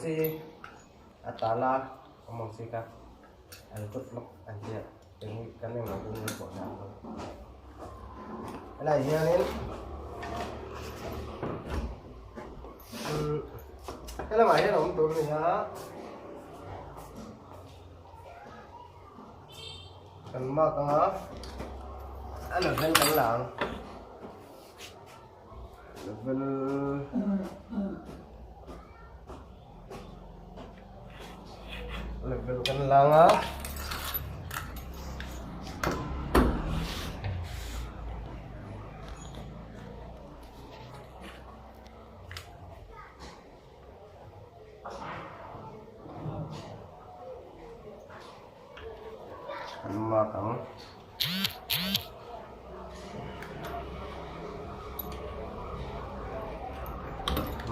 chi a tala awm ang chi kha an kut lawk an tia eng kan englo dun nge pawh dah dawn helai hianin umm helamah hian a awm tur a ni a kan mark anga a level kan la ang level level kan la anga Kan mark ang.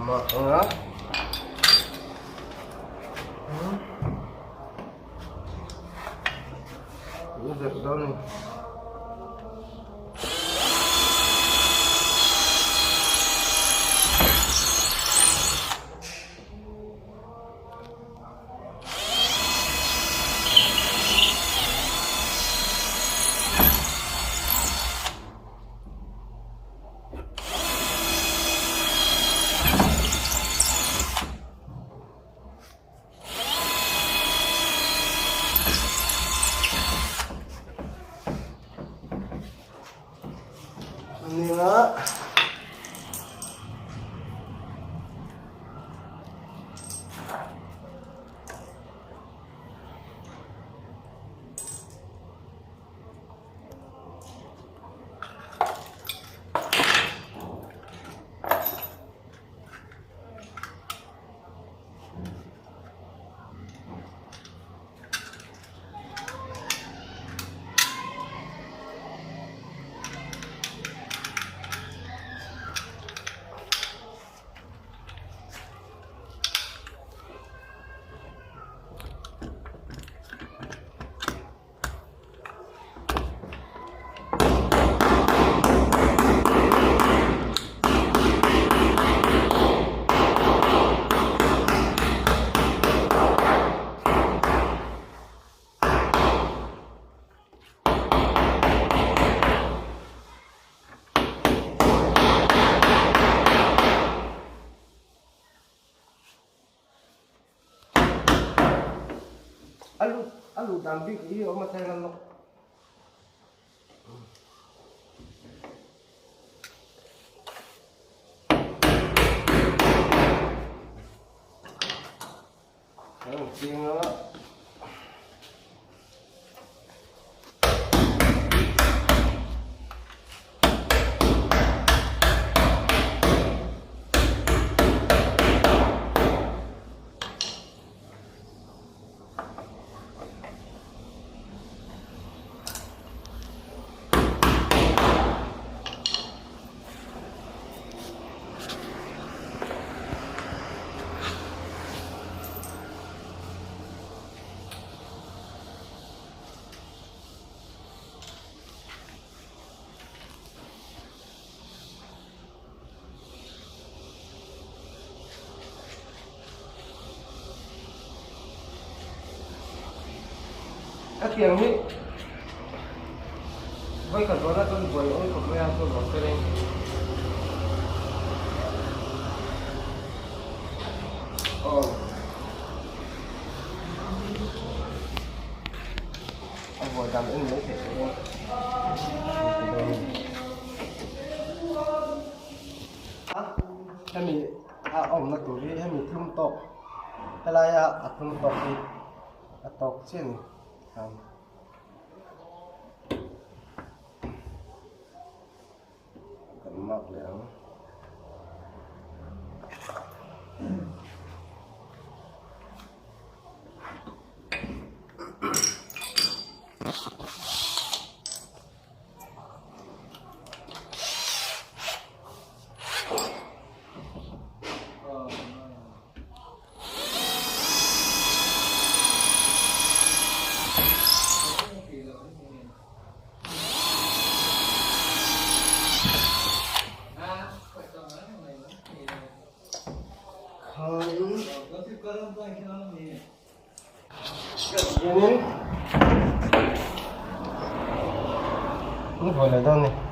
Mark ang a. Ini zep dawn ni. Nia. A lut a luh dan bik hi a awm a thleng an lawk. Kan rawn ching a. A tiang hi vawikhat zawhna chuan buai awm khawp mai a chuvang chuanin aw a buai dan en mai theih tawh a. A hemi a awmna tur hi hemi tlum tawk helaia a tlum tawk hi a tawk chiah a ni ang. Kan mark leh ang. Khan. Ni buai lo dawn ni.